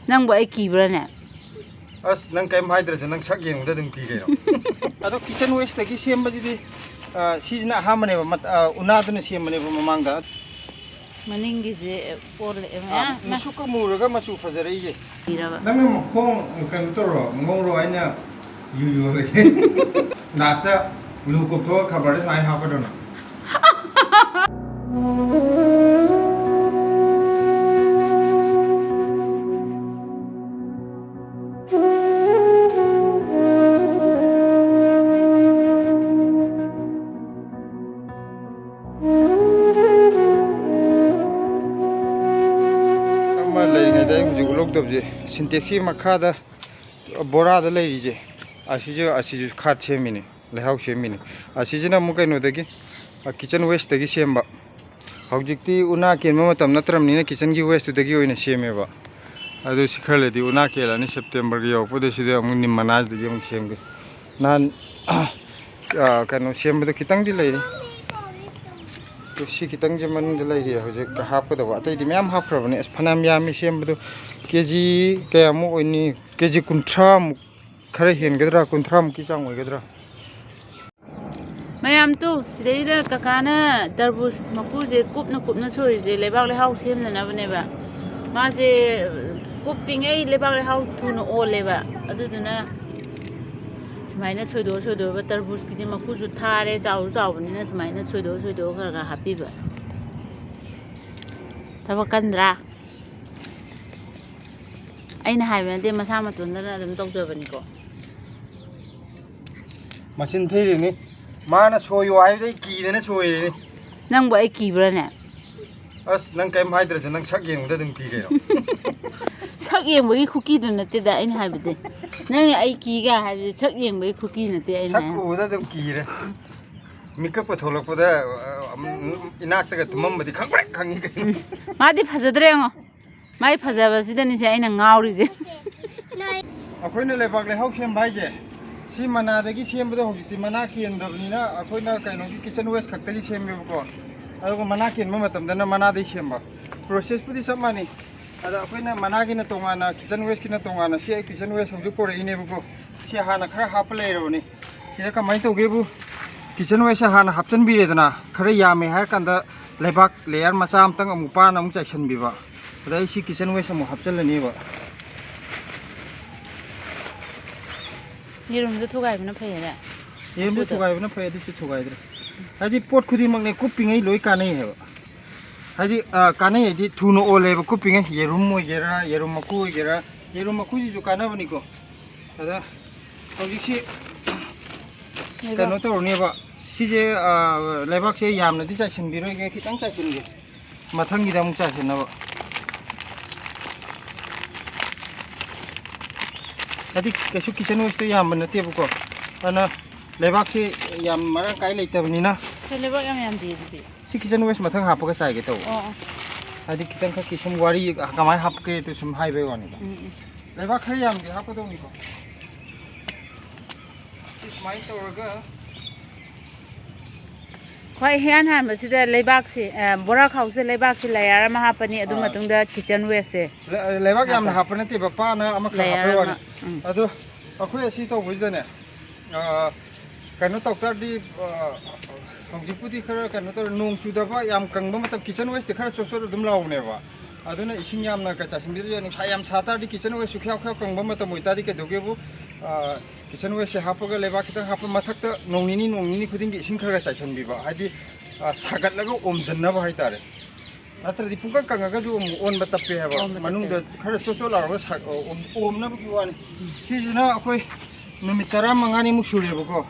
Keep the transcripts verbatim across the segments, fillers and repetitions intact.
ꯅꯪꯕꯨ ꯑꯩ ꯀꯤꯕ꯭ꯔꯥꯅꯦ? ꯑꯁ, ꯅꯪ ꯀꯔꯤꯝ ꯍꯥꯏꯗ꯭ꯔꯁꯨ ꯅꯪ ꯁꯛ ꯌꯦꯡꯕꯗ ꯑꯗꯨꯝ ꯀꯤ ꯀꯩꯅꯣ꯫ ꯑꯗꯣ kitchen wasteꯇꯒꯤ ꯁꯦꯝꯕꯁꯤꯗꯤ, ꯑ, ꯁꯤꯁꯤꯅ ꯑꯍꯥꯟꯕꯅꯦꯕ, ꯃꯠ-, ꯑ, ꯎꯅꯥꯗꯨꯅ ꯁꯦꯝꯕꯅꯦꯕ ꯃꯃꯥꯡꯗ꯫ ꯃꯅꯤꯡꯒꯤꯁꯦ ꯑꯣꯜꯂꯛꯑꯦ ꯑ, ꯃꯌꯥꯝ꯫ ꯃꯨꯁꯨꯛꯀ ꯃꯨꯔꯒ ꯃꯆꯨ ꯐꯖꯔꯛꯏꯁꯦ꯫ ꯏꯔꯕ꯫ ꯅꯪꯅ ꯃꯈꯣꯡ ꯀꯩꯅꯣ ꯇꯧꯔꯣ, ꯉꯧꯔꯣ, ꯑꯩꯅ ꯌꯨ ꯌꯣꯜꯂꯒꯦ꯫ Lastꯇ ꯂꯨ ꯀꯣꯛꯊꯣꯛꯑꯒ ꯈꯕꯔꯗ ꯁꯨꯃꯥꯏꯅ ꯍꯥꯞꯀꯗꯧꯅ꯫ ꯑꯃ ꯂꯩꯔꯤꯉꯩꯗ ꯑꯩ ꯍꯧꯖꯤꯛ ꯎꯠꯍꯧꯗꯕꯁꯦ, Sintexꯀꯤ ꯃꯈꯥꯗ ꯕꯣꯔꯥꯗ ꯂꯩꯔꯤꯁꯦ, ꯑꯁꯤꯁꯨ, ꯑꯁꯤꯁꯨ ꯈꯥꯠ ꯁꯦꯝꯃꯤꯅꯤ, ꯂꯩꯍꯥꯎ ꯁꯦꯝꯃꯤꯅꯤ꯫ ꯑꯁꯤꯁꯤꯅ ꯑꯃꯨꯛ ꯀꯩꯅꯣꯗꯒꯤ, ꯑ, kitchen wasteꯇꯒꯤ ꯁꯦꯝꯕ꯫ ꯍꯧꯖꯤꯛꯇꯤ ꯎꯅꯥ ꯀꯦꯟꯕ ꯃꯇꯝ ꯅꯠꯇ꯭ꯔꯕꯅꯤꯅ kitchenꯒꯤ wasteꯇꯨꯗꯒꯤ ꯑꯣꯏꯅ ꯁꯦꯝꯃꯦꯕ꯫ ꯑꯗꯨ ꯁꯤ ꯈꯔ ꯂꯩꯔꯗꯤ ꯎꯅꯥ ꯀꯦꯜꯂꯅꯤ, Septemberꯒꯤ ꯌꯧꯔꯛꯄꯗ ꯁꯤꯗ ꯑꯃꯨꯛ ꯅꯤꯝ ꯃꯅꯥꯁꯤꯗꯒꯤ ꯑꯃꯨꯛ ꯁꯦꯝꯒꯦ꯫ ꯅꯍꯥꯟ, ꯑ, ꯀꯩꯅꯣ ꯁꯦꯝꯕꯗꯣ ꯈꯤꯇꯪꯗꯤ ꯂꯩꯔꯤ꯫ ꯑꯗꯨ ꯁꯤ ꯈꯤꯇꯪꯁꯦ ꯃꯅꯨꯡꯗ ꯂꯩꯔꯤ ꯍꯧꯖꯤꯛ ꯍꯥꯞꯀꯗꯕ, ꯑꯇꯩꯗꯤ ꯃꯌꯥꯝ ꯍꯥꯞꯈ꯭ꯔꯕꯅꯦ꯫ ꯑꯁ, ꯐꯅꯌꯥꯝ ꯌꯥꯝꯃꯤ ꯁꯦꯝꯕꯗꯣ꯫ KG ꯀꯌꯥꯃꯨꯛ ꯑꯣꯏꯅꯤ? KG ꯀꯨꯟꯊ꯭ꯔꯥꯃꯨꯛ, ꯈꯔ ꯍꯦꯟꯒꯗ꯭ꯔꯥ, ꯀꯨꯟꯊ꯭ꯔꯥꯃꯨꯛꯀꯤ ꯆꯥꯡ ꯑꯣꯏꯒꯗ꯭ꯔꯥ? ꯃꯌꯥꯝ ꯇꯨ, ꯁꯤꯗꯩꯗ ꯀꯀꯥꯅ ꯇꯔꯕꯨꯖ ꯃꯀꯨꯁꯦ ꯀꯨꯞꯅ ꯀꯨꯞꯅ ꯁꯣꯏꯔꯤꯁꯦ ꯂꯩꯕꯥꯛ ꯂꯩꯍꯥꯎ ꯁꯦꯝꯅꯅꯕꯅꯦꯕ꯫ ꯃꯥꯁꯦ ꯀꯨꯞꯄꯤꯉꯩ ꯂꯩꯕꯥꯛ ꯂꯩꯍꯥꯎ ꯊꯨꯅ ꯑꯣꯜꯂꯦꯕ꯫ ꯑꯗꯨꯗꯨꯅ ꯁꯨꯃꯥꯏꯅ ꯁꯣꯏꯗꯣꯛꯑ ꯁꯣꯏꯗꯣꯛꯑꯒ, ꯇꯔꯕꯨꯖꯀꯤꯗꯤ ꯃꯀꯨꯁꯨ ꯊꯥꯔꯦ, ꯆꯥꯎꯁꯨ ꯆꯥꯎꯕꯅꯤꯅ ꯁꯨꯃꯥꯏꯅ ꯁꯣꯏꯗꯣꯛꯑ ꯁꯣꯏꯗꯣꯛꯑ ꯈꯔ ꯈꯔ ꯍꯥꯞꯄꯤꯕ꯫ ꯊꯕꯛ ꯀꯟꯗ꯭ꯔꯥ? ꯑꯩꯅ ꯍꯥꯏꯕ ꯅꯠꯇꯦ, ꯃꯁꯥ ꯃꯇꯣꯟꯗꯅ ꯑꯗꯨꯝ ꯇꯧꯖꯕꯅꯤꯀꯣ꯫ ꯃꯆꯤꯟ ꯊꯤꯔꯤꯅꯤ꯫ ꯃꯥꯅ ꯁꯣꯏꯌꯣ ꯍꯥꯏꯕꯗ ꯑꯩ ꯀꯤꯗꯅ ꯁꯣꯏꯔꯤꯅꯤ꯫ ꯅꯪꯕꯨ ꯑꯩ ꯀꯤꯕ꯭ꯔꯥꯅꯦ? ꯑꯁ, ꯅꯪ ꯀꯔꯤꯝ ꯍꯥꯏꯗ꯭ꯔꯁꯨ ꯅꯪ ꯁꯛ ꯌꯦꯡꯕꯗ ꯑꯗꯨꯝ ꯀꯤ ꯀꯩꯅꯣ꯫ ꯁꯛ ꯌꯦꯡꯕꯒꯤ ꯈꯨꯀꯤꯗꯨ ꯅꯠꯇꯦꯗ ꯑꯩꯅ ꯍꯥꯏꯕꯗꯤ꯫ ꯅꯪ ꯑꯩ ꯀꯤꯒ ꯍꯥꯏꯕꯗꯤ ꯁꯛ ꯌꯦꯡꯕꯒꯤ ꯈꯨꯀꯤ ꯅꯠꯇꯦ ꯑꯩꯅ ꯁꯛ ꯍꯥꯏ-, ꯎꯕꯗ ꯑꯗꯨꯝ ꯀꯤꯔꯦ꯫ ꯃꯤꯀꯞꯀ ꯊꯣꯛꯂꯛꯄꯗ, ꯑ, ꯑꯝ, ꯏꯅꯥꯛꯇꯒ ꯇꯨꯝꯃꯝꯕꯗꯤ ꯈꯪꯄ꯭ꯔꯦꯛ ꯈꯪꯉꯤ ꯀꯩꯅꯣ꯫ ꯎꯝ꯫ ꯃꯥꯗꯤ ꯐꯖꯗ꯭ꯔꯦ ꯌꯦꯡꯉꯣ꯫ ꯃꯥꯏ ꯐꯖꯕꯁꯤꯗꯅꯤꯁꯦ ꯑꯩꯅ ꯉꯥꯎꯔꯤꯁꯦ꯫ ꯑꯩꯈꯣꯏꯅ ꯂꯩꯕꯥꯛ ꯂꯩꯍꯥꯎ ꯁꯦꯝꯕ ꯍꯥꯏꯁꯦ, ꯁꯤ ꯃꯅꯥꯗꯒꯤ ꯁꯦꯝꯕꯗꯣ ꯍꯧꯖꯤꯛꯇꯤ ꯃꯅꯥ ꯀꯦꯟꯗꯕꯅꯤꯅ ꯑꯩꯈꯣꯏꯅ ꯀꯩꯅꯣꯒꯤ kitchen waste ꯈꯛꯇꯒꯤ ꯁꯦꯝꯃꯦꯕꯀꯣ꯫ ꯑꯗꯨꯒ ꯃꯅꯥ ꯀꯦꯟꯕ ꯃꯇꯝꯗꯅ ꯃꯅꯥꯗꯒꯤ ꯁꯦꯝꯕ꯫ Processꯄꯨꯗꯤ ꯆꯞ ꯃꯥꯟꯅꯩ꯫ ꯑꯗ ꯑꯩꯈꯣꯏꯅ ꯃꯅꯥꯒꯤꯅ ꯇꯣꯉꯥꯟꯅ, kitchen wasteꯀꯤꯅ ꯇꯣꯉꯥꯟꯅ, ꯁꯤ ꯑꯩ kitchen waste ꯍꯧꯖꯤꯛ ꯄꯨꯔꯛꯏꯅꯦꯕꯀꯣ꯫ ꯁꯤ ꯍꯥꯟꯅ ꯈꯔ ꯍꯥꯞꯄ ꯂꯩꯔꯕꯅꯤ꯫ ꯁꯤꯗ ꯀꯃꯥꯏꯅ ꯇꯧꯒꯦꯕꯨ, kitchen wasteꯁꯦ ꯍꯥꯟꯅ ꯍꯥꯞꯆꯤꯟꯕꯤꯔꯦꯗꯅ, ꯈꯔ ꯌꯥꯝꯃꯦ ꯍꯥꯏꯔ ꯀꯥꯟꯗ ꯂꯩꯕꯥꯛ layer ꯃꯆꯥ ꯑꯃꯇꯪ ꯑꯃꯨꯛ ꯄꯥꯅ ꯑꯃꯨꯛ ꯆꯥꯏꯁꯤꯟꯕꯤꯕ꯫ ꯑꯗ ꯑꯩ ꯁꯤ kitchen waste ꯑꯃꯨꯛ ꯍꯥꯞꯆꯤꯜꯂꯅꯦꯕ꯫ ꯌꯦꯔꯨꯝꯗꯣ ꯊꯨꯒꯥꯏꯕꯅ ꯐꯩꯌꯦꯅꯦ꯫ ꯌꯦꯔꯨꯝꯗꯣ ꯊꯨꯒꯥꯏꯕꯅ ꯐꯩ, ꯑꯗꯨꯁꯨ ꯊꯨꯒꯥꯏꯗ꯭ꯔꯦ꯫ ꯍꯥꯏꯗꯤ ꯄꯣꯠ ꯈꯨꯗꯤꯡꯃꯛꯅꯦ ꯀꯨꯞꯄꯤꯉꯩ ꯂꯣꯏ ꯀꯥꯟꯅꯩ ꯍꯥꯏꯕ꯫ ꯍꯥꯏꯗꯤ, ꯑ, ꯀꯥꯟꯅꯩ ꯍꯥꯏꯗꯤ ꯊꯨꯅ ꯑꯣꯜꯂꯦꯕ ꯀꯨꯞꯄꯤꯉꯩ꯫ ꯌꯦꯔꯨꯝ ꯑꯣꯏꯒꯦꯔꯥ, ꯌꯦꯔꯨꯝ ꯃꯀꯨ ꯑꯣꯏꯒꯦꯔꯥ, ꯌꯦꯔꯨꯝ ꯃꯀꯨꯁꯤꯁꯨ ꯀꯥꯟꯅꯕꯅꯤꯀꯣ꯫ ꯑꯗ ꯍꯧꯖꯤꯛꯁꯤ ꯀꯩꯅꯣ ꯇꯧꯔꯅꯦꯕ꯫ ꯁꯤꯁꯦ, ꯑ, ꯂꯩꯕꯥꯛꯁꯦ ꯌꯥꯝꯅꯗꯤ ꯆꯥꯏꯁꯤꯟꯕꯤꯔꯣꯏꯒꯦ, ꯈꯤꯇꯪ ꯆꯥꯏꯁꯤꯟꯒꯦ꯫ ꯃꯊꯪꯒꯤꯗ ꯑꯃꯨꯛ ꯆꯥꯏꯁꯤꯟꯅꯕ꯫ ꯍꯥꯏꯗꯤ ꯀꯩꯁꯨ kitchen wasteꯇꯣ ꯌꯥꯝꯕ ꯅꯠꯇꯦꯕꯀꯣ꯫ ꯑꯗꯨꯅ ꯂꯩꯕꯥꯛꯁꯤ ꯌꯥꯝ ꯃꯔꯥꯡ ꯀꯥꯏ ꯂꯩꯇꯕꯅꯤꯅ꯫ ꯁꯤ ꯂꯩꯕꯥꯛ ꯌꯥꯝ ꯌꯥꯝꯗꯦ ꯑꯗꯨꯗꯤ꯫ ꯁꯤ kitchen waste ꯃꯊꯪ ꯍꯥꯞꯄꯒ ꯆꯥꯏꯒꯦ ꯇꯧꯕ꯫ ꯑꯣ, ꯑꯣ꯫ ꯍꯥꯏꯗꯤ ꯈꯤꯇꯪꯈꯛꯀꯤ ꯁꯨꯝ ꯋꯥꯔꯤ ꯀꯃꯥꯏꯅ ꯍꯥꯞꯀꯦꯗꯣ ꯁꯨꯝ ꯍꯥꯏꯕꯩ ꯋꯥꯅꯤꯗ꯫ ꯎꯝ, ꯎꯝ꯫ ꯂꯩꯕꯥꯛ ꯈꯔ ꯌꯥꯝꯗꯤ ꯍꯥꯞꯀꯗꯧꯅꯤꯀꯣ꯫ ꯁꯤ ꯁꯨꯃꯥꯏꯅ ꯇꯧꯔꯒ ꯈ꯭ꯋꯥꯏ ꯏꯍꯥꯟ ꯍꯥꯟꯕꯁꯤꯗ ꯂꯩꯕꯥꯛꯁꯦ, ꯑ, ꯕꯣꯔꯥ ꯈꯥꯎꯁꯦ ꯂꯩꯕꯥꯛꯁꯦ layer ꯑꯃ ꯍꯥꯞꯄꯅꯤ, ꯑꯗꯨ ꯑꯥ꯫ ꯃꯇꯨꯡꯗ kitchen wasteꯁꯦ꯫ ꯂꯩ-, ꯂꯩꯕꯥꯛ ꯌꯥꯝꯅ ꯍꯥꯞꯄ꯫ ꯍꯥꯞꯄ ꯅꯠꯇꯦꯕ, ꯄꯥꯅ ꯑꯃꯈꯛ Layer ꯍꯥꯞꯄꯩ ꯋꯥꯅꯤ꯫ ꯑꯃ, ꯎꯝ꯫ ꯑꯗꯣ ꯑꯩꯈꯣꯏ ꯑꯁꯤ ꯇꯧꯕꯁꯤꯗꯅꯦ, ꯑꯥ, ꯀꯩꯅꯣ ꯇꯧ ꯇꯥꯔꯗꯤ, ꯑꯥ, ꯍꯧꯖꯤꯛꯄꯨꯗꯤ ꯈꯔ ꯀꯩꯅꯣ ꯇꯧꯔꯦ, ꯅꯣꯡ ꯆꯨꯗꯕ, ꯌꯥꯝ ꯀꯪꯕ ꯃꯇꯝ kitchen wasteꯇꯤ ꯈꯔ ꯆꯣꯠ ꯆꯣꯠ ꯑꯗꯨꯝ ꯂꯥꯎꯕꯅꯦꯕ꯫ ꯑꯗꯨꯅ ꯏꯁꯤꯡ ꯌꯥꯝꯅ ꯀ-, ꯆꯥꯏꯁꯤꯟꯕꯤꯗ꯭ꯔꯁꯨ ꯌꯥꯏ꯫ ꯅꯨꯡꯁꯥ ꯌꯥꯝ ꯁꯥ ꯇꯥꯔꯗꯤ kitchen wasteꯁꯨ ꯈ꯭ꯌꯥꯎ ꯈ꯭ꯌꯥꯎ ꯀꯪꯕ ꯃꯇꯝ ꯑꯣꯏꯇꯥꯔꯗꯤ ꯀꯩꯗꯧꯒꯦꯕꯨ, ꯑꯥ, kitchen wasteꯁꯦ ꯍꯥꯞꯄꯒ ꯂꯩꯕꯥꯛ ꯈꯤꯇꯪ ꯍꯥꯞꯄ ꯃꯊꯛꯇ ꯅꯣꯡ ꯅꯤꯅꯤ, ꯅꯣꯡ ꯅꯤꯅꯤ ꯈꯨꯗꯤꯡꯒꯤ ꯏꯁꯤꯡ ꯈꯔ ꯈꯔ ꯆꯥꯏꯁꯤꯟꯕꯤꯕ꯫ ꯍꯥꯏꯗꯤ, ꯑꯥ, ꯁꯥꯒꯠꯂꯒ ꯑꯣꯝꯁꯤꯟꯅꯕ ꯍꯥꯏꯇꯥꯔꯦ꯫ ꯅꯠꯇ꯭ꯔꯗꯤ ꯄꯨꯡꯀꯪ ꯀꯪꯉꯒꯁꯨ ꯑꯃꯨꯛ ꯑꯣꯟꯕ ꯇꯞꯄꯦ ꯍꯥꯏꯕ꯫ ꯑꯣꯟꯕ ꯇꯞꯄꯦ꯫ ꯃꯅꯨꯡꯗ ꯈꯔ ꯆꯣꯠ ꯆꯣꯠ ꯂꯥꯎꯔꯒ ꯁꯥ-, ꯑꯣꯝ-, ꯑꯣꯝꯅꯕꯒꯤ ꯋꯥꯅꯤ꯫ ꯁꯤꯁꯤꯅ ꯑꯩꯈꯣꯏ ꯅꯨꯃꯤꯠ ꯇꯔꯥꯃꯉꯥꯅꯤꯃꯨꯛ ꯁꯨꯔꯦꯕꯀꯣ꯫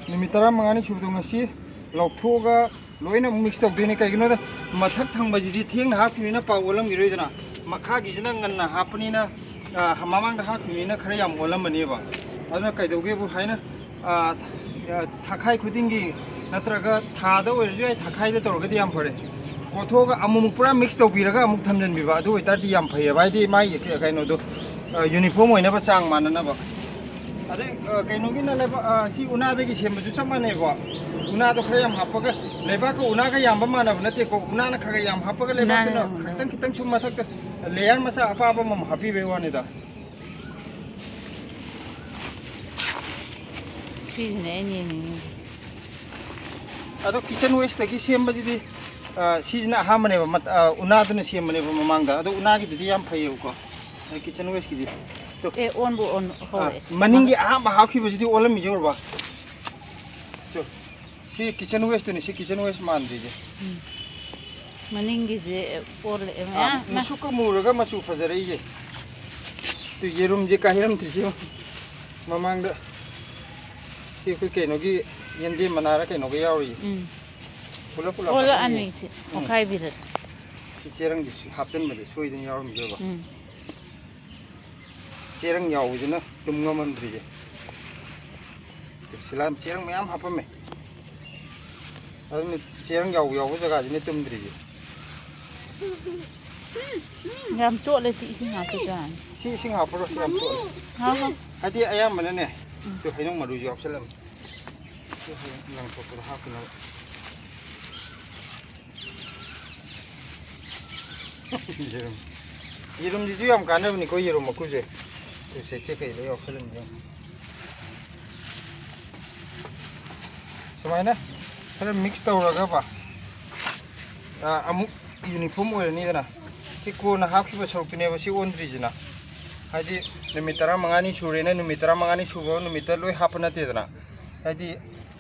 ꯅꯨꯃꯤꯠ ꯇꯔꯥꯃꯉꯥꯅꯤ ꯁꯨꯕꯗꯣ ꯉꯁꯤ ꯂꯧꯊꯣꯛꯑꯒ ꯂꯣꯏꯅ ꯑꯃꯨꯛ mix ꯇꯧꯗꯣꯏꯅꯤ꯫ ꯀꯩꯒꯤꯅꯣꯗ ꯃꯊꯛ ꯊꯪꯕꯁꯤꯗꯤ ꯊꯦꯡꯅ ꯍꯥꯞꯈꯤꯕꯅꯤꯅ ꯄꯥꯛ ꯑꯣꯜꯂꯝꯈꯤꯔꯣꯏꯗꯅ꯫ ꯃꯈꯥꯒꯤꯁꯤꯅ ꯉꯟꯅ ꯍꯥꯞꯄꯅꯤꯅ, ꯑ, ꯃꯃꯥꯡꯗ ꯍꯥꯞꯈꯤꯕꯅꯤꯅ ꯈꯔ ꯌꯥꯝ ꯑꯣꯜꯂꯝꯃꯅꯦꯕ꯫ ꯑꯗꯨꯅ ꯀꯩꯗꯧꯒꯦꯕꯨ ꯍꯥꯏꯅ, ꯑ, ꯑ, ꯊꯥꯈꯥꯏ ꯈꯨꯗꯤꯡꯒꯤ ꯅꯠꯇ꯭ꯔꯒ ꯊꯥꯗ ꯑꯣꯏꯔꯁꯨ ꯌꯥꯏ, ꯊꯥꯈꯥꯏꯗ ꯇꯧꯔꯒꯗꯤ ꯌꯥꯝ ꯐꯔꯦ꯫ ꯀꯣꯠꯊꯣꯛꯑꯒ ꯑꯃꯨꯛ ꯄꯨꯔꯥ mix ꯇꯧꯕꯤꯔꯒ ꯑꯃꯨꯛ ꯊꯝꯖꯤꯟꯕꯤꯕ꯫ ꯑꯗꯨ ꯑꯣꯏꯇꯥꯔꯗꯤ ꯌꯥꯝ ꯐꯩꯌꯦꯕ꯫ ꯍꯥꯏꯗꯤ ꯃꯥꯒꯤ ꯀꯩꯅꯣꯗꯣ, ꯑ, uniform ꯑꯣꯏꯅꯕ, ꯆꯥꯡ ꯃꯥꯟꯅꯅꯕ꯫ ꯑꯗꯩ, ꯑ, ꯀꯩꯅꯣꯒꯤꯅ ꯂꯩꯕꯥꯛ, ꯑ, ꯁꯤ ꯎꯅꯥꯗꯒꯤ ꯁꯦꯝꯕꯁꯨ ꯆꯞ ꯃꯥꯟꯅꯩꯀꯣ꯫ ꯎꯅꯥꯗꯣ ꯈꯔ ꯌꯥꯝ ꯍꯥꯞꯄꯒ, ꯂꯩꯕꯥꯛꯀ ꯎꯅꯥꯒ ꯌꯥꯝꯕ ꯃꯥꯟꯅꯕ ꯅꯠꯇꯦꯀꯣ, ꯎꯅꯥꯅ ꯈꯔ ꯈꯔ ꯌꯥꯝ ꯍꯥꯞꯄꯒ, ꯎꯅꯥꯅ ꯂꯩꯕꯥꯛꯇꯨꯅ ꯌꯥꯝ ꯍꯥꯞꯄꯒ꯫ ꯈꯤꯇꯪ ꯈꯤꯇꯪ ꯁꯨꯝ ꯃꯊꯛꯇ layer ꯃꯆꯥ ꯑꯄꯥꯕ ꯑꯃꯃꯝ ꯍꯥꯞꯄꯤꯕꯩ ꯋꯥꯅꯤꯗ꯫ ꯁꯤꯁꯤꯅꯦ ꯑꯩꯅ ꯌꯦꯡꯅꯤꯡꯉꯤꯁꯦ꯫ ꯑꯗꯣ kitchen wasteꯇꯒꯤ ꯁꯦꯝꯕꯁꯤꯗꯤ, ꯑ, ꯁꯤꯁꯤꯅ ꯑꯍꯥꯟꯕꯅꯦꯕ, ꯃꯠ-, ꯑ, ꯎꯅꯥꯗꯨꯅ ꯁꯦꯝꯕꯅꯦꯕ ꯃꯃꯥꯡꯗ꯫ ꯑꯗꯣ ꯎꯅꯥꯒꯤꯗꯨꯗꯤ ꯌꯥꯝ ꯐꯩꯌꯦꯕꯀꯣ, ꯑ, kitchen wasteꯀꯤꯗꯤ꯫ ꯇꯣ꯫ ꯑꯦ, ꯑꯣꯟꯕꯨ ꯑꯣꯟ ꯑ, ꯍꯧꯔꯛꯑꯦ꯫ ꯃꯅꯤꯡꯒꯤ ꯑꯍꯥꯟꯕ ꯍꯥꯞꯈꯤꯕꯁꯤꯗꯤ ꯑꯣꯜꯂꯝꯃꯤꯁꯦ ꯎꯔꯕ? ꯇꯣ꯫ ꯁꯤ kitchen wasteꯇꯨꯅꯤ, ꯁꯤ kitchen waste ꯃꯥꯟꯗ꯭ꯔꯤꯁꯦ꯫ ꯎꯝ꯫ ꯃꯅꯤꯡꯒꯤꯁꯦ ꯑꯣꯜꯂꯛꯑꯦ ꯑꯥ, ꯃꯌꯥꯝ꯫ ꯃꯨꯁꯨꯛꯀ ꯃꯨꯔꯒ ꯃꯆꯨ ꯐꯖꯔꯛꯏꯁꯦ꯫ ꯇꯨ, ꯌꯦꯔꯨꯝꯁꯦ ꯀꯥꯏꯔꯝꯗ꯭ꯔꯤꯁꯦ ꯌꯦꯡꯉꯣ꯫ ꯃꯃꯥꯡꯗ ꯁꯤ ꯑꯩꯈꯣꯏ ꯀꯩꯅꯣꯒꯤ ꯌꯦꯟꯗꯦꯝ ꯃꯅꯥꯔ ꯀꯩꯅꯣꯒ ꯌꯥꯎꯔꯤꯌꯦ꯫ ꯎꯝ꯫ ꯄꯨꯂꯞ ꯄꯨꯂꯞ ꯑꯣꯜꯂꯛꯑꯅꯤ ꯍꯥꯞꯆꯤꯟꯅꯤ꯫ ꯁꯤ, ꯎꯝ꯫ ꯑꯣꯠꯈꯥꯏꯕꯤꯔꯗꯤ꯫ ꯁꯤ ꯆꯦꯔꯪꯁꯤ ꯍꯥꯞꯆꯤꯟꯕꯗ ꯁꯣꯏꯗꯅ ꯌꯥꯎꯔꯝꯗꯣꯏꯕ꯫ ꯎꯝ꯫ ꯆꯦꯔꯪ ꯌꯥꯎꯕꯁꯤꯅ ꯇꯨꯝ ꯉꯝꯃꯝꯗ꯭ꯔꯤꯁꯦ꯫ ꯁꯤꯂꯥ ꯆꯦꯔꯪ ꯃꯌꯥꯝ ꯍꯥꯞꯄꯝꯃꯦ꯫ ꯑꯗꯨꯅ ꯆꯦꯔꯪ ꯌꯥꯎꯕ ꯌꯥꯎꯕ ꯖꯒꯥꯁꯤꯅ ꯇꯨꯝꯗ꯭ꯔꯤꯁꯦ꯫ ꯌꯥꯝ ꯆꯣꯠꯂꯦ ꯁꯤ ꯏꯁꯤꯡ ꯍꯥꯞꯄꯁꯨ ꯌꯥꯅꯤ꯫ ꯁꯤ ꯏꯁꯤꯡ ꯍꯥꯞꯄꯔꯣꯏ, ꯌꯥꯝ ꯆꯣꯠꯂꯦ꯫ ꯍꯥꯞꯄꯣ꯫ ꯍꯥꯏꯗꯤ ꯑꯌꯥꯝꯕꯅꯅꯦ, ꯎꯝ꯫ ꯁꯤ ꯍꯩꯅꯧ ꯃꯔꯨꯁꯨ ꯌꯥꯎꯁꯜꯂꯝꯃꯦ꯫ ꯁꯤ ꯍꯌꯦꯡ ꯂꯪꯊꯣꯛꯄꯗ ꯍꯥꯞꯈꯤꯅꯕ꯫ ꯌꯦꯔꯨꯝ꯫ ꯌꯦꯔꯨꯝꯁꯤꯁꯨ ꯌꯥꯝ ꯀꯥꯟꯅꯕꯅꯤꯀꯣ, ꯌꯦꯔꯨꯝ ꯃꯀꯨꯁꯦ꯫ ꯁꯤ ꯆꯩꯇꯦꯛ ꯀꯩ ꯂꯣꯏ ꯌꯥꯎꯁꯜꯂꯝꯃꯤ ꯌꯦꯡꯉꯣ꯫ ꯁꯨꯃꯥꯏꯅ ꯈꯔ mix ꯇꯧꯔꯒꯕ, ꯑ, ꯑꯃꯨꯛ uniform ꯑꯣꯏꯔꯅꯤꯗꯅ꯫ ꯁꯤ ꯀꯣꯟꯅ ꯍꯥꯞꯈꯤꯕ ꯁꯔꯨꯛꯇꯨꯅꯦꯕ ꯁꯤ ꯑꯣꯟꯗ꯭ꯔꯤꯁꯤꯅ꯫ ꯍꯥꯏꯗꯤ ꯅꯨꯃꯤꯠ ꯇꯔꯥꯃꯉꯥꯅꯤ ꯁꯨꯔꯦꯅ ꯅꯨꯃꯤꯠ ꯇꯔꯥꯃꯉꯥꯅꯤ ꯁꯨꯕ ꯅꯨꯃꯤꯠꯇ ꯂꯣꯏ ꯍꯥꯞꯄ ꯅꯠꯇꯦꯗꯅ꯫ ꯍꯥꯏꯗꯤ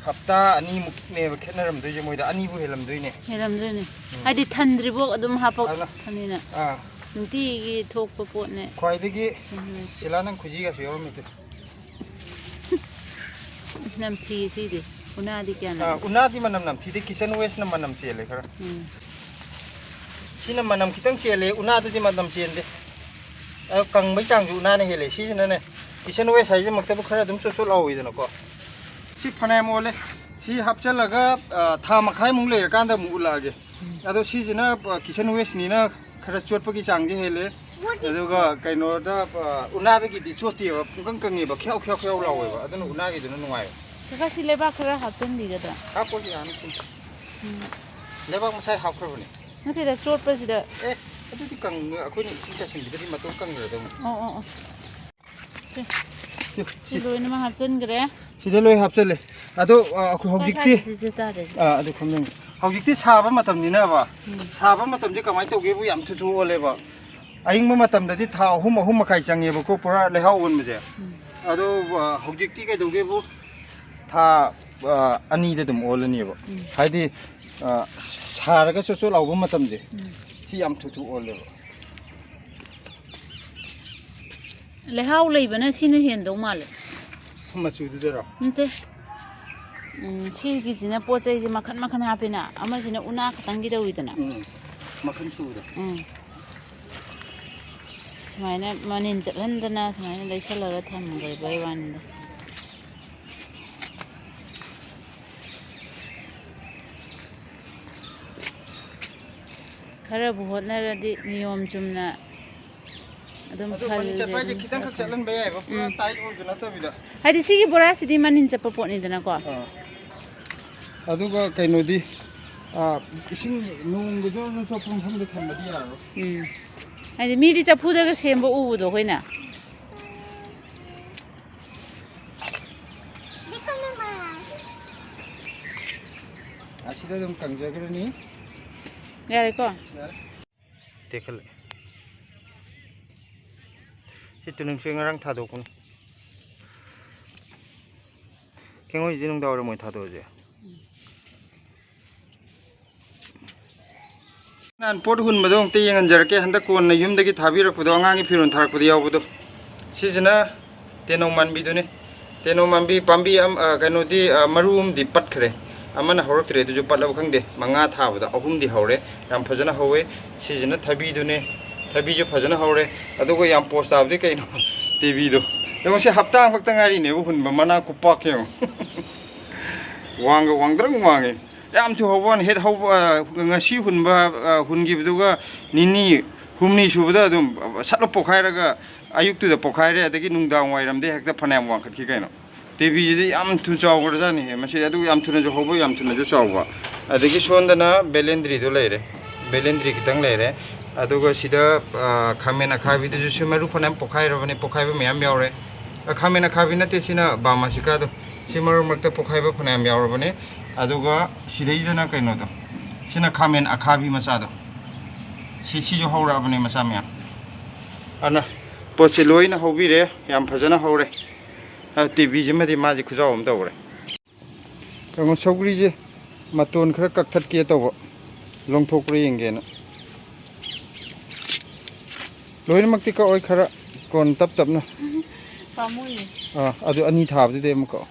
ꯍꯞꯇꯥ ꯑꯅꯤꯃꯨꯛꯅꯦꯕ ꯈꯦꯠꯅꯔꯝꯗꯣꯏꯁꯦ, ꯃꯣꯏꯗ ꯑꯅꯤꯕꯨ ꯍꯦꯜꯂꯝꯗꯣꯏꯅꯦ꯫ ꯍꯦꯜꯂꯝꯗꯣꯏꯅꯦ꯫ ꯎꯝ꯫ ꯍꯥꯏꯗꯤ ꯊꯟꯗ꯭ꯔꯤꯕꯣꯛ ꯑꯗꯨꯝ ꯑꯗꯨꯅ, ꯍꯥꯞꯄꯛꯄꯅꯤꯅ꯫ ꯑꯥ꯫ ꯅꯨꯡꯇꯤꯒꯤ ꯊꯣꯛꯄ ꯄꯣꯠꯅꯦ꯫ ꯈ꯭ꯋꯥꯏꯗꯒꯤ ꯎꯝ꯫ ꯁꯤꯂꯥ ꯅꯪ ꯈꯨꯖꯤꯒꯁꯨ ꯌꯥꯎꯔꯝꯃꯤꯗꯨ꯫ ꯅꯝꯊꯤ ꯁꯤꯗꯤ꯫ ꯎꯅꯥꯗꯤ ꯀꯌꯥ ꯑꯥ, ꯅꯝꯊꯤ? ꯎꯅꯥꯗꯤ ꯃꯅꯝ ꯅꯝꯊꯤꯗꯦ, kitchen wasteꯅ ꯃꯅꯝ ꯆꯦꯜꯂꯦ ꯈꯔ꯫ ꯎꯝ꯫ ꯁꯤꯅ ꯃꯅꯝ ꯈꯤꯇꯪ ꯆꯦꯜꯂꯦ, ꯎꯅꯥꯗꯨꯗꯤ ꯃꯅꯝ ꯆꯦꯟꯗꯦ꯫ ꯑꯗꯣ ꯀꯪꯕꯩ ꯆꯥꯡꯁꯨ ꯎꯅꯥꯅ ꯍꯦꯜꯂꯦ꯫ ꯁꯤꯁꯤꯅꯅꯦ, kitchen waste ꯍꯥꯏꯁꯤꯃꯛꯇꯕꯨ ꯈꯔ ꯑꯗꯨꯝ ꯆꯣꯠ ꯆꯣꯠ ꯂꯥꯎꯋꯤꯗꯅꯀꯣ꯫ ꯁꯤ ꯐꯅꯌꯥꯝ ꯑꯣꯜꯂꯦ꯫ ꯁꯤ ꯍꯥꯞꯆꯜꯂꯒ, ꯑ, ꯊꯥ ꯃꯈꯥꯏꯃꯨꯛ ꯂꯩꯔꯀꯥꯟꯗ ꯑꯃꯨꯛ ꯎꯠꯂꯛꯑꯒꯦ꯫ ꯎꯝ꯫ ꯑꯗꯣ ꯁꯤꯁꯤꯅ, ꯑ, kitchen wasteꯅꯤꯅ ꯈꯔ ꯆꯣꯠꯄꯒꯤ ꯆꯥꯡꯁꯦ ꯍꯦꯜꯂꯦ꯫ ꯑꯗꯨꯒ ꯀꯩꯅꯣꯗ, ꯑ, ꯎꯅꯥꯗꯒꯤꯗꯤ ꯆꯣꯠꯇꯦꯕ, ꯄꯨꯡꯀꯪ ꯀꯪꯉꯦꯕ, ꯈ꯭ꯌꯥꯎ ꯈ꯭ꯌꯥꯎ ꯈ꯭ꯌꯥꯎ ꯂꯥꯎꯋꯦꯕ, ꯑꯗꯨꯅ ꯎꯅꯥꯒꯤꯗꯨꯅ ꯅꯨꯡꯉꯥꯏꯕ꯫ ꯀꯀꯥ, ꯁꯤ ꯂꯩꯕꯥꯛ ꯈꯔ ꯍꯥꯞꯆꯤꯟꯕꯤꯒꯗ꯭ꯔꯥ? ꯍꯥꯞꯄꯣ, ꯌꯥꯅꯤ꯫ ꯎꯝ꯫ ꯂꯩꯕꯥꯛ ꯃꯁꯥꯏ ꯍꯥꯞꯈ꯭ꯔꯕꯅꯦ꯫ ꯅꯠꯇꯦꯗ, ꯆꯣꯠꯄꯁꯤꯗ꯫ ꯑꯦ, ꯑꯗꯨꯗꯤ ꯀꯪ-, ꯑꯩꯈꯣꯏꯅ ꯏꯁꯤꯡ ꯆꯥꯏꯁꯤꯟꯕꯤꯗꯗꯤ ꯃꯇꯣꯝ ꯀꯪꯈ꯭ꯔꯗꯧꯅꯤ꯫ ꯑꯣ, ꯑꯣ, ꯑꯣ꯫ ꯁꯤ, ꯁꯤ ꯂꯣꯏꯅꯃꯛ ꯍꯥꯞꯆꯤꯟꯈ꯭ꯔꯦ꯫ ꯁꯤꯗ ꯂꯣꯏ ꯍꯥꯞꯆꯜꯂꯦ꯫ ꯑꯗꯣ, ꯑ, ꯑꯩꯈꯣꯏ ꯍꯧꯖꯤꯛꯇꯤ, ꯁ꯭ꯋꯥꯏꯁꯦ ꯁꯤ ꯇꯥꯗꯣꯏꯁꯦ꯫ ꯑ, ꯑꯗꯨ ꯈꯪꯗꯣꯏꯅꯤ꯫ ꯍꯧꯖꯤꯛꯇꯤ ꯁꯥꯕ ꯃꯇꯝꯅꯤꯅꯕ, ꯎꯝ꯫ ꯁꯥꯕ ꯃꯇꯝꯁꯦ ꯀꯃꯥꯏꯅ ꯇꯧꯒꯦꯕꯨ ꯌꯥꯝ ꯊꯨ ꯊꯨ ꯑꯣꯜꯂꯦꯕ꯫ ꯑꯌꯤꯡꯕ ꯃꯇꯝꯗꯗꯤ ꯊꯥ ꯑꯍꯨꯝ, ꯑꯍꯨꯝ ꯃꯈꯥꯏ ꯆꯪꯉꯦꯕꯀꯣ, ꯄꯨꯔꯥ ꯂꯩꯍꯥꯎ ꯑꯣꯟꯕꯁꯦ꯫ ꯎꯝ꯫ ꯑꯗꯣ, ꯑ, ꯍꯧꯖꯤꯛꯇꯤ ꯀꯩꯗꯧꯒꯦꯕꯨ, ꯊꯥ, ꯑ, ꯑꯅꯤꯗ ꯑꯗꯨꯝ ꯑꯣꯜꯂꯅꯦꯕ꯫ ꯎꯝ꯫ ꯍꯥꯏꯗꯤ, ꯑ, ꯁꯥꯔꯒ ꯆꯣꯠ ꯆꯣꯠ ꯂꯥꯎꯕ ꯃꯇꯝꯁꯦ, ꯎꯝ꯫ ꯁꯤ ꯌꯥꯝ ꯊꯨ ꯊꯨ ꯑꯣꯜꯂꯦꯕ꯫ ꯂꯩꯍꯥꯎ ꯂꯩꯕꯅ ꯁꯤꯅ ꯍꯦꯟꯗꯧ ꯃꯥꯜꯂꯦ꯫ ꯃꯆꯨꯗꯨꯗꯔꯣ? ꯅꯠꯇꯦ꯫ ꯎꯝ, ꯁꯤꯒꯤꯁꯤꯅ ꯄꯣꯠ ꯆꯩꯁꯦ ꯃꯈꯟ ꯃꯈꯟ ꯍꯥꯞꯄꯦꯅ, ꯑꯃꯁꯤꯅ ꯎꯅꯥ ꯈꯛꯇꯪꯒꯤ ꯇꯧꯋꯤꯗꯅ꯫ ꯎꯝ, ꯃꯈꯟ ꯁꯨꯕꯗꯣ꯫ ꯎꯝ꯫ ꯁꯨꯃꯥꯏꯅ ꯃꯅꯤꯟ ꯆꯠꯍꯟꯗꯅ ꯁꯨꯃꯥꯏꯅ ꯂꯩꯁꯜꯂꯒ ꯊꯝꯈ꯭ꯔꯕꯩ ꯋꯥꯅꯤꯗ꯫ ꯈꯔꯕꯨ ꯍꯣꯠꯅꯔꯗꯤ ꯅꯤꯌꯣꯝ ꯆꯨꯝꯅ ꯑꯗꯨꯝ ꯑꯗꯣ ꯃꯅꯤꯟ ꯆꯠꯄ ꯍꯥꯏꯁꯦ ꯐꯍꯜꯂꯁꯦ꯫ ꯈꯤꯇꯪꯈꯛ ꯆꯠꯍꯟꯕ ꯌꯥꯏꯑꯕ, ꯄꯨꯔꯥ ꯎꯝ꯫ ꯇꯥꯏꯠ ꯑꯣꯏꯕ ꯅꯠꯇꯕꯤꯗ꯫ ꯍꯥꯏꯗꯤ ꯁꯤꯒꯤ ꯕꯣꯔꯥꯁꯤꯗꯤ ꯃꯅꯤꯟ ꯆꯠꯄ ꯄꯣꯠꯅꯤꯗꯅꯀꯣ꯫ ꯑꯥ꯫ ꯑꯗꯨꯒ ꯀꯩꯅꯣꯗꯤ, ꯑꯥ, ꯏꯁꯤꯡ ꯅꯣꯡꯒꯤꯗ ꯑꯣꯏꯔꯁꯨ ꯆꯣꯠꯄ ꯃꯐꯝꯗ ꯊꯝꯕꯗꯤ ꯌꯥꯔꯔꯣꯏ꯫ ꯎꯝ꯫ ꯍꯥꯏꯗꯤ ꯃꯤꯗꯤ ꯆꯐꯨꯗꯒ ꯁꯦꯝꯕ ꯎꯕꯗꯣ ꯑꯩꯈꯣꯏꯅ꯫ ꯑꯁꯤꯗ ꯑꯗꯨꯝ ꯀꯪꯖꯈ꯭ꯔꯅꯤ꯫ ꯌꯥꯔꯦꯀꯣ? ꯌꯥꯔꯦ꯫ ꯇꯦꯛꯈꯠꯂꯦ꯫ ꯁꯤ ꯇꯨꯅꯨꯡꯁꯦ ꯉꯔꯥꯡ ꯊꯥꯗꯣꯛꯄꯅꯤ꯫ ꯀꯦꯡꯉꯣꯏꯁꯤꯗꯤ ꯅꯨꯡꯗꯥꯡ ꯋꯥꯏꯔꯝ ꯑꯣꯏꯅ ꯊꯥꯗꯣꯛꯑꯁꯦ꯫ ꯅꯍꯥꯟ ꯄꯣꯠ ꯍꯨꯟꯕꯗꯣ ꯑꯃꯨꯛꯇ ꯌꯦꯡꯍꯟꯖꯔꯛꯀꯦ꯫ ꯍꯟꯗꯛ ꯀꯣꯟꯅ ꯌꯨꯝꯗꯒꯤ ꯊꯥꯕꯤꯔꯛꯄꯗꯣ, ꯑꯉꯥꯡꯒꯤ ꯐꯤꯔꯣꯜ ꯊꯥꯔꯛꯄꯗ ꯌꯥꯎꯕꯗꯣ꯫ ꯁꯤꯁꯤꯅ ꯇꯦꯅꯧ ꯃꯥꯟꯕꯤꯗꯨꯅꯤ꯫ ꯇꯦꯅꯧ ꯃꯥꯟꯕꯤ ꯄꯥꯝꯕꯤ ꯑꯃ, ꯑ, ꯀꯩꯅꯣꯗꯤ, ꯑ, ꯃꯔꯨ ꯑꯃꯗꯤ ꯄꯠꯈ꯭ꯔꯦ꯫ ꯑꯃꯅ ꯍꯧꯔꯛꯇ꯭ꯔꯦ, ꯑꯗꯨꯁꯨ ꯄꯠꯂꯕ ꯈꯪꯗꯦ꯫ ꯃꯉꯥ ꯊꯥꯕꯗ ꯑꯍꯨꯝꯗꯤ ꯍꯧꯔꯦ, ꯌꯥꯝ ꯐꯖꯅ ꯍꯧꯋꯦ꯫ ꯁꯤꯁꯤꯅ ꯊꯕꯤꯗꯨꯅꯦ, ꯊꯕꯤꯁꯨ ꯐꯖꯅ ꯍꯧꯔꯦ꯫ ꯑꯗꯨꯒ ꯌꯥꯝ ꯄꯣꯁ ꯇꯥꯕꯗꯤ ꯀꯩꯅꯣ? ꯇꯦꯕꯤꯗꯣ꯫ ꯌꯦꯡꯉꯣ, ꯁꯤ ꯍꯞꯇꯥ ꯑꯃꯈꯛꯇ ꯉꯥꯏꯔꯤꯅꯦꯕ ꯍꯨꯟꯕ, ꯃꯅꯥ ꯈꯨꯄꯥꯛ ꯌꯦꯡꯉꯣ꯫ ꯋꯥꯡꯒ ꯋꯥꯡꯗ꯭ꯔꯪ ꯋꯥꯡꯉꯦ꯫ ꯌꯥꯝ ꯊꯨ ꯍꯧꯕ ꯋꯥꯅꯤ, ꯍꯦꯛ ꯍꯧꯕ, ꯑ, ꯉꯁꯤ ꯍꯨꯟꯕ, ꯑ, ꯍꯨꯟꯈꯤꯕꯗꯨꯒ ꯅꯤꯅꯤ ꯍꯨꯝꯅꯤ ꯁꯨꯕꯗ ꯑꯗꯨꯝ ꯁꯠꯂ ꯄꯣꯛꯈꯥꯏꯔꯒ ꯑꯌꯨꯛꯇꯨꯗ ꯄꯣꯛꯈꯥꯏꯔꯦ, ꯑꯗꯒꯤ ꯅꯨꯡꯗꯥꯡ ꯋꯥꯏꯔꯝꯗ ꯍꯦꯛꯇ ꯐꯅꯌꯥꯝ ꯋꯥꯡꯈꯠꯈꯤ ꯀꯩꯅꯣ꯫ ꯕꯦꯕꯤꯁꯤꯗꯤ ꯌꯥꯝ ꯊꯨꯅ ꯆꯥꯎꯈ꯭ꯔꯖꯥꯠꯅꯤꯍꯦ ꯃꯁꯤꯗꯤ, ꯑꯗꯨ ꯌꯥꯝ ꯊꯨꯅꯁꯨ ꯍꯧꯕ, ꯌꯥꯝ ꯊꯨꯅꯁꯨ ꯆꯥꯎꯕ꯫ ꯑꯗꯒꯤ ꯁꯣꯝꯗꯅ ꯕꯦꯂꯦꯟꯗ꯭ꯔꯤꯗꯣ ꯂꯩꯔꯦ, ꯕꯦꯂꯦꯟꯗ꯭ꯔꯤ ꯈꯤꯇꯪ ꯂꯩꯔꯦ꯫ ꯑꯗꯨꯒ ꯁꯤꯗ, ꯑ, ꯈꯥꯃꯦꯟ ꯑꯈꯥꯕꯤꯗꯨꯁꯨ ꯁꯤ ꯃꯔꯨ ꯐꯅꯌꯥꯝ ꯄꯣꯛꯈꯥꯏꯔꯕꯅꯤ, ꯄꯣꯛꯈꯥꯏꯕ ꯃꯌꯥꯝ ꯌꯥꯎꯔꯦ꯫ ꯑ, ꯈꯥꯃꯦꯟ ꯑꯈꯥꯕꯤ ꯅꯠꯇꯦ, ꯁꯤꯅ ꯕꯥꯃꯥꯁꯤꯀꯥꯗꯣ, ꯁꯤ ꯃꯔꯛ ꯃꯔꯛꯇ ꯄꯣꯛꯈꯥꯏꯕ ꯐꯅꯌꯥꯝ ꯌꯥꯎꯔꯕꯅꯤ꯫ ꯑꯗꯨꯒ ꯁꯤꯗꯩꯁꯤꯗꯅ ꯀꯩꯅꯣꯗꯣ, ꯁꯤꯅ ꯈꯥꯃꯦꯟ ꯑꯈꯥꯕꯤ ꯃꯆꯥꯗꯣ, ꯁꯤ, ꯁꯤꯁꯨ ꯍꯧꯔꯛꯑꯕꯅꯦ ꯃꯆꯥ ꯃꯌꯥꯝ꯫ ꯑꯗꯨꯅ ꯄꯣꯠꯁꯦ ꯂꯣꯏꯅ ꯍꯧꯕꯤꯔꯦ, ꯌꯥꯝ ꯐꯖꯅ ꯍꯧꯔꯦ꯫ ꯑ, ꯇꯤꯕꯤꯁꯤꯃꯗꯤ ꯃꯥꯁꯦ ꯈꯨꯖꯥꯎ ꯑꯃ ꯇꯧꯈ꯭ꯔꯦ꯫ ꯀꯩꯅꯣ, ꯁꯧꯒ꯭ꯔꯤꯁꯦ ꯃꯇꯣꯟ ꯈꯔ ꯀꯛꯊꯠꯀꯦ ꯇꯧꯕ, ꯂꯣꯡꯊꯣꯛꯄ꯭ꯔꯥ ꯌꯦꯡꯒꯦꯅ꯫ ꯂꯣꯏꯅꯃꯛꯇꯤ ꯀꯛꯑꯣꯏ, ꯈꯔ ꯀꯣꯟ ꯇꯞ ꯇꯞꯅ꯫ ꯄꯥꯝꯃꯨꯏꯌꯦ꯫ ꯑꯥ, ꯑꯗꯨ ꯑꯅꯤ ꯊꯥꯕꯗꯨꯗꯩ ꯑꯃꯨꯛ ꯀꯛꯑꯣ꯫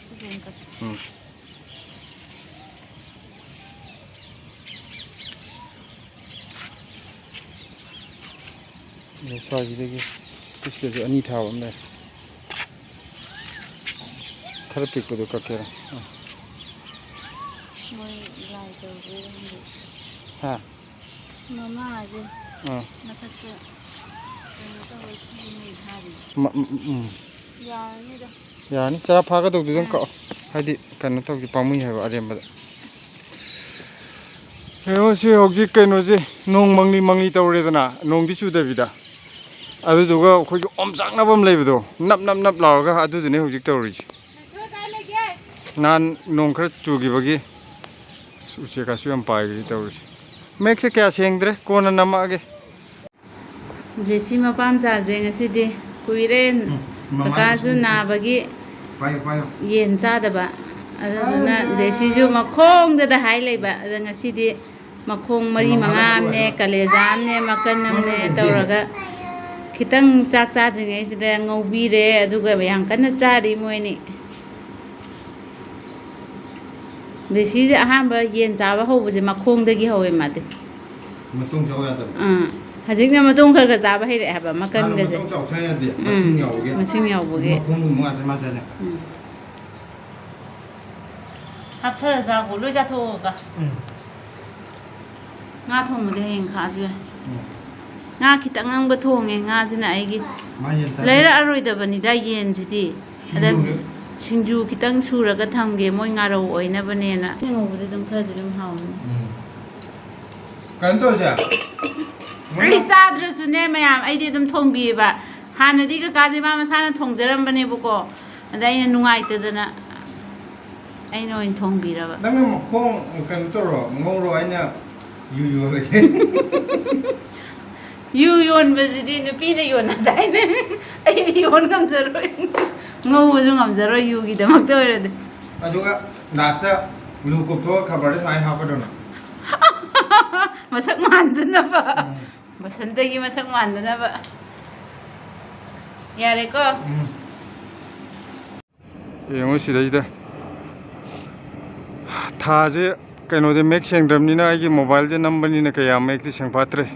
ꯁꯤꯁꯦ ꯑꯃꯨꯛ ꯀꯛꯀꯦ꯫ ꯎꯝ꯫ ꯑꯗꯩ ꯁ꯭ꯋꯥꯏꯁꯤꯗꯒꯤ ꯄꯤꯁ ꯀꯦꯖꯤ ꯑꯅꯤ ꯊꯥꯕ ꯑꯃ ꯂꯩꯔꯦ꯫ ꯈꯔ ꯄꯤꯛꯄꯗꯣ ꯀꯛꯀꯦꯔꯥ? ꯑꯥ꯫ ꯃꯣꯏ ꯂꯥꯏ ꯇꯧꯕꯩꯔ ꯈꯪꯗꯦ꯫ ꯍꯥ? ꯃꯃꯥꯁꯦ ꯑꯥ꯫ ꯃꯊꯛꯇ ꯀꯩꯅꯣ ꯇꯧꯋꯦ, ꯁꯤꯒꯤ ꯃꯩ ꯊꯥꯔꯤ꯫ ꯃ-, ꯎꯝ, ꯎꯝ, ꯎꯝ꯫ ꯌꯥꯔꯅꯤꯗ꯫ ꯌꯥꯔꯅꯤ꯫ ꯆꯔꯥ ꯐꯥꯒꯗꯧꯗꯨꯗꯪ ꯑꯥ꯫ ꯀꯛꯑꯣ꯫ ꯍꯥꯏꯗꯤ ꯀꯩꯅꯣ ꯇꯧꯗꯦ, ꯄꯥꯝꯃꯨꯏ ꯍꯥꯏꯕ ꯑꯔꯦꯝꯕꯗ꯫ ꯀꯩꯅꯣꯁꯤ ꯍꯧꯖꯤꯛ ꯀꯩꯅꯣꯁꯦ ꯅꯣꯡ ꯃꯪꯂꯤ ꯃꯪꯂꯤ ꯇꯧꯔꯦꯗꯅ, ꯅꯣꯡꯗꯤ ꯆꯨꯗꯕꯤꯗ꯫ ꯑꯗꯨꯗꯨꯒ ꯑꯩꯈꯣꯏꯒꯤ ꯑꯣꯝꯆꯥꯛꯅꯕ ꯑꯃ ꯂꯩꯕꯗꯣ, ꯅꯞ ꯅꯞ ꯅꯞ ꯂꯥꯎꯔꯒ, ꯑꯗꯨꯗꯨꯅꯦ ꯍꯧꯖꯤꯛ ꯇꯧꯔꯤꯁꯦ꯫ ꯅꯍꯥꯟ ꯅꯣꯡ ꯈꯔ ꯆꯨꯈꯤꯕꯒꯤ ꯎꯆꯦꯛꯀꯁꯨ ꯌꯥꯝ ꯄꯥꯏꯈ꯭ꯔꯦ ꯇꯧꯔꯤꯁꯦ꯫ ꯃꯌꯦꯛꯁꯦ ꯀꯌꯥ ꯁꯦꯡꯗ꯭ꯔꯦ, ꯀꯣꯟꯅ ꯅꯝꯃꯛꯑꯒꯦ꯫ ꯕ꯭ꯂꯦꯁꯤ ꯃꯄꯥꯝꯆꯥꯁꯦ ꯉꯁꯤꯗꯤ ꯀꯨꯏꯔꯦ, ꯎꯝ, ꯃꯃꯥ ꯀꯀꯥꯁꯨ ꯏꯁꯤꯡ ꯅꯥꯕꯒꯤ ꯄꯥꯏꯌꯨ, ꯄꯥꯏꯌꯨ꯫ ꯌꯦꯟ ꯆꯥꯗꯕ, ꯑꯗꯨꯗꯨꯅ ꯕ꯭ꯂꯦꯁꯤꯁꯨ ꯃꯈꯣꯡꯗꯗ ꯍꯥꯏ ꯂꯩꯕ, ꯑꯗ ꯉꯁꯤꯗꯤ ꯃꯈꯣꯡ ꯃꯔꯤ ꯃꯉꯥ ꯑꯃꯅꯦ, ꯀꯂꯦꯖꯥ ꯑꯃꯅꯦ, ꯃꯀꯟ ꯑꯃꯅꯦ ꯇꯧꯔꯒ ꯈꯤꯇꯪ ꯆꯥꯛ ꯆꯥꯗ꯭ꯔꯤꯉꯩꯁꯤꯗ ꯉꯧꯕꯤꯔꯦ, ꯑꯗꯨꯒ ꯌꯥꯝ ꯀꯟꯅ ꯆꯥꯔꯤ ꯃꯣꯏꯅꯤ꯫ ꯕ꯭ꯂꯦꯁꯤꯁꯦ ꯑꯍꯥꯟꯕ ꯌꯦꯟ ꯆꯥꯕ ꯍꯧꯕꯁꯦ ꯃꯈꯣꯡꯗꯒꯤ ꯍꯧꯋꯦ ꯃꯥꯗꯤ꯫ ꯃꯇꯣꯡ ꯆꯥꯎ ꯌꯥꯗꯕ꯫ ꯑꯥ, ꯍꯧꯖꯤꯛꯅ ꯃꯇꯣꯡ ꯈꯔ ꯈꯔ ꯆꯥꯕ ꯍꯩꯔꯛꯑꯦ ꯍꯥꯏꯕ, ꯃꯥꯅ ꯃꯀꯟꯒꯁꯦ꯫ ꯃꯇꯣꯡ ꯆꯥꯎ ꯁꯨꯡꯌꯥ ꯌꯥꯗꯦ, ꯎꯝ, ꯃꯁꯤꯡ ꯌꯥꯎꯕꯒꯤ꯫ ꯃꯁꯤꯡ ꯌꯥꯎꯕꯒꯤ꯫ ꯃꯈꯣꯡꯒꯨꯝꯕ ꯉꯥꯛꯇ ꯃꯥ ꯆꯥꯅꯩ꯫ ꯎꯝ꯫ ꯍꯥꯞꯊꯔ ꯆꯥꯒꯣ, ꯂꯣꯏ ꯆꯥꯊꯣꯛꯑꯒ꯫ ꯎꯝ꯫ ꯉꯥ ꯊꯣꯡꯕꯗꯤ ꯍꯌꯦꯡ ꯈꯥꯛꯑꯁꯨ ꯌꯥꯏ꯫ ꯎꯝ꯫ ꯉꯥ ꯈꯤꯇꯪ ꯑꯃꯒ ꯊꯣꯡꯉꯦ, ꯉꯥꯁꯤꯅ ꯑꯩꯒꯤ꯫ ꯃꯥ ꯌꯦꯟ ꯆꯥꯗꯦ꯫ ꯂꯩꯔꯛꯑꯔꯣꯏꯗꯕꯅꯤꯗ ꯌꯦꯟꯁꯤꯗꯤ꯫ ꯑꯗ ꯁꯤꯡꯖꯨꯒꯤ꯫ ꯁꯤꯡꯖꯨ ꯈꯤꯇꯪ ꯁꯨꯔꯒ ꯊꯝꯒꯦ, ꯃꯣꯏ ꯉꯥꯔꯧ ꯑꯣꯏꯅꯕꯅꯦꯅ꯫ ꯉꯧꯕꯗꯤ ꯑꯗꯨꯝ ꯈꯔꯗꯤ ꯑꯗꯨꯝ ꯍꯥꯎꯕꯅꯤ꯫ ꯎꯝ꯫ ꯀꯩꯅꯣ ꯇꯧꯁꯦ꯫ ꯑꯩ ꯆꯥꯗ꯭ꯔꯁꯨꯅꯦ ꯃꯌꯥꯝ, ꯑꯩꯗꯤ ꯑꯗꯨꯝ ꯊꯣꯡꯕꯤꯌꯦꯕ꯫ ꯍꯥꯟꯅꯗꯤ ꯀꯀꯥꯁꯦ ꯃꯥ ꯃꯁꯥꯅ ꯊꯣꯡꯖꯔꯝꯕꯅꯦꯕꯀꯣ, ꯑꯗ ꯑꯩꯅ ꯅꯨꯡꯉꯥꯏꯇꯗꯅ ꯑꯩꯅ ꯑꯣꯏꯅ ꯊꯣꯡꯕꯤꯔꯕ꯫ ꯅꯪꯅ ꯃꯈꯣꯡ ꯀꯩꯅꯣ ꯇꯧꯔꯣ, ꯉꯧꯔꯣ, ꯑꯩꯅ ꯌꯨ ꯌꯣꯜꯂꯒꯦ꯫ ꯌꯨ ꯌꯣꯟꯕꯁꯤꯗꯤ ꯅꯨꯄꯤꯅ ꯌꯣꯟꯅꯗꯥꯏꯅꯦ? ꯑꯩꯗꯤ ꯌꯣꯟ ꯉꯝꯖꯔꯣꯏ꯫ ꯉꯧꯕꯁꯨ ꯉꯝꯖꯔꯣꯏ ꯌꯨꯒꯤꯗꯃꯛꯇ ꯑꯣꯏꯔꯗꯤ꯫ ꯑꯗꯨꯒ ꯂꯥꯁꯇ ꯂꯨ ꯀꯨꯞꯊꯣꯛꯑ ꯈꯕꯔꯗ ꯁꯨꯃꯥꯏꯅ ꯍꯥꯞꯀꯗꯧꯅꯦ꯫ ꯃꯁꯛ ꯃꯥꯟꯗꯅꯕ꯫ ꯕꯁꯟꯇꯒꯤ ꯃꯁꯛ ꯃꯥꯟꯗꯅꯕ꯫ ꯌꯥꯔꯦꯀꯣ? ꯎꯝ꯫ ꯌꯦꯡꯉꯣ ꯁꯤꯗꯩꯗ꯫ ꯊꯥꯁꯦ ꯀꯩꯅꯣꯗꯤ ꯃꯌꯦꯛ ꯁꯦꯡꯗ꯭ꯔꯕꯅꯤꯅ ꯑꯩꯒꯤ ꯃꯣꯕꯥꯏꯜꯗ ꯅꯝꯕꯅꯤꯅ ꯀꯌꯥ ꯃꯌꯦꯛꯇꯤ ꯁꯦꯡꯐꯥꯠꯇ꯭ꯔꯦ꯫